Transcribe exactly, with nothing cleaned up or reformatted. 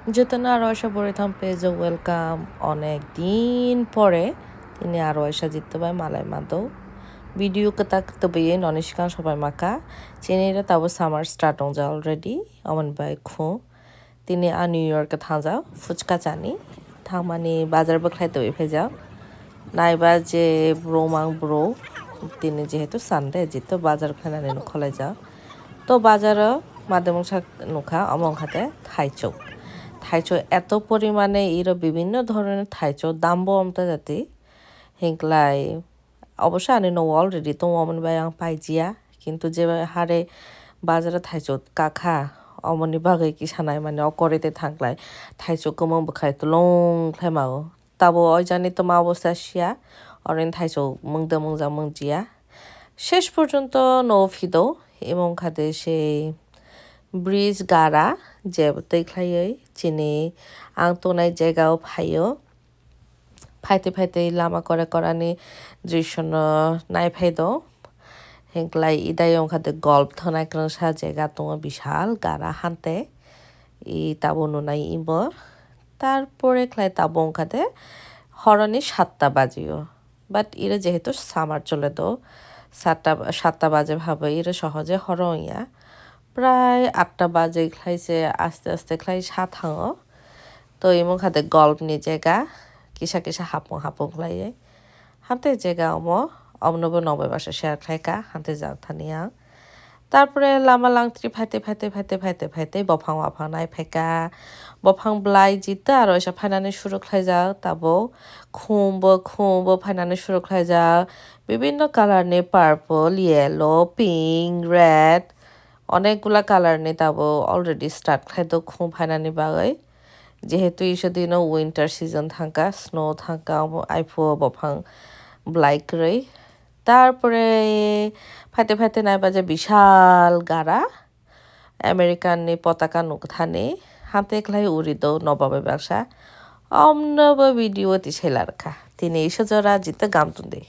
Jotono aro waisa Bwrwi Thang page o welcome. Onek din pore tini aro waisa jitto bai malai mado. Video kwtak tubui noni swkang sobai maka. Chini ro tabuk summer start wngjak already. Omoni bai khu tini a New York thangjak phuchka chani. Thangmani bazar bwkhlai tubui phaijak. Naiba je bro mang bro tini jehetu Sunday jitto bazar khlainani khwlaijak. To bazaro madimungsa nukha, omo wngkha tei thaichuk. Thaichuk eto porimane iro bibinno dhoroner thaichuk, dambo omta jati. Hinklai obosa ani nogo already tongo, omoni bai ang paijia. Kintu je hare bazaro thaichuk kakha, omoni bagwi kisa naimani okori tei thangklai thaichuk kwmwng bwkhai tulung khlaimao. Tabo oijani toma obosta siya, oroni thaichuk mungde mungjak mungjia. Shesh porjonto no phido, imo wngkha de sei bridge gara, je twi khlaiwi chini ang tongnai jagao phaio. Phaitwi phaitwi lama kore korani drishono naiphai do. Hinklai idai wngkha de golf thwnai kwrwngsa jaga tongo, bishal gara hante. I tabo nunai ibo. Tarpore khlai tabo wngkha de horoni satta bajio. But iro jehetu summer chole do, satta, satta baje bhabo iro sohoje horo wngya. Prai atta baje khlai se aste aste khlai sa thango. To imo wngkha de golf ni jaga, kisa kisa hapung hapung khlaiwi. Hante jaga omo, omono bo nokbai baksa share khlaika, hante jak thani ang. Tarpore lama langtri phaitwi, phaitwi, phaitwi, phaitwi, phaitwi, bophang waphang nai phaika. Bophang blai jita aro isa phainani suru khlaijak tabuk. Khum bo, khum bo phainani suru khlaijak. Bibinno colour ni purple, yellow, pink, red. Onek gula colour ni tabuk already start khlai do khum phainani bagwi. Jehetu iso dino winter season thangka, snow thangka, omo aiphuo bophang blai kwrwi. Tarpore phaite phaite naiba je bishal gara American ni potaka nukthani hante khlai uri do noba bai baksa. Omno bo video tisai larkha. Tini iso jora jita gam tungdi.